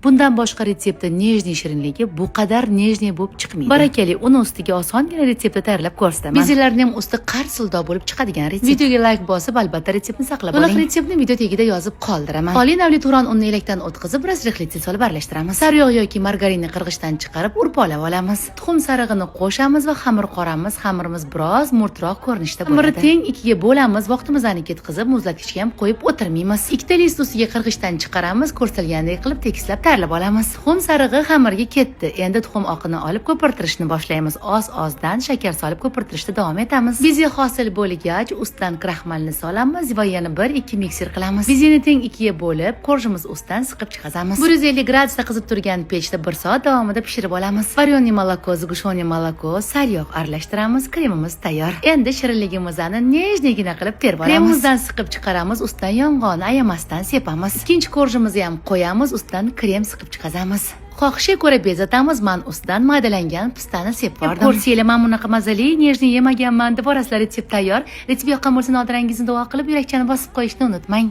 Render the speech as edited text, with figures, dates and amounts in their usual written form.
Bundan boshqa retseptda нежный shirinligi bu qadar нежный bo'lib chiqmaydi. Barakali, uni ustiga osongina retseptni tayyorlab ko'rsataman. Bezelarni ham usti qarsildoq bo'lib chiqadigan retsept. Videoga layk bosib, albatta retseptni saqlab oling. To'liq retseptni video tagida yozib qoldiraman. Oliy navli turon unni elakdan o'tkazib, разрыхлитель solib aralashtiramiz. Sariyog' yoki margarinni qirg'ichdan chiqarib, urpolab olamiz. Tuxum sarig'ini qo'shamiz va xamir qoramiz. Xamirimiz biroz mo'rtroq ko'rinishda bo'ladi. Xamirni teng ikkiga bo'lamiz, vaqtimizni ketkazib, muzlatgichga ham qo'yib o'tirmaymiz. Ikkita list ustiga qirg'ichdan chiqaramiz, ko'rsatilgandek qilib tekislab tayyorlab olamiz. Tuxum sarig'i xamirga ketdi. Endi tuxum oqini olib ko'pirtirishni boshlaymiz. Oz-ozdan shakar solib ko'pirtirishda davom etamiz. Beze hosil bo'lgach, ustidan kraxmalni solamiz va yana 1-2 mikser qilamiz. Bezeni teng ikkiga bo'lib, korjimiz ustidan siqib chiqazamiz. 150 gradusda qizib turgan pechda 1 soat davomida pishirib olamiz. Варёный молоко, сгущённый молоко, sariyog' aralashtiramiz, kremimiz tayyor. Endi shirinligimizni нежный gina qilib terib olamiz. Kremimizdan siqib chiqaramiz, ustidan yong'oqni ayamasdan sepamiz. Ikkinchi korjimizni ham qo'yamiz, ustidan krem siqib chiqazamiz. Xohishga ko'ra bezatamiz, man ustidan maydalangan pistani sepib yubordim. Ko'rsanglar, man bunaqa mazali нежный yemaganman deb borasizlar. Retsept tayyor. Retsept yoqqan bo'lsa, nodirangizni duo qilib, yurakchani bosib qo'yishni unutmang.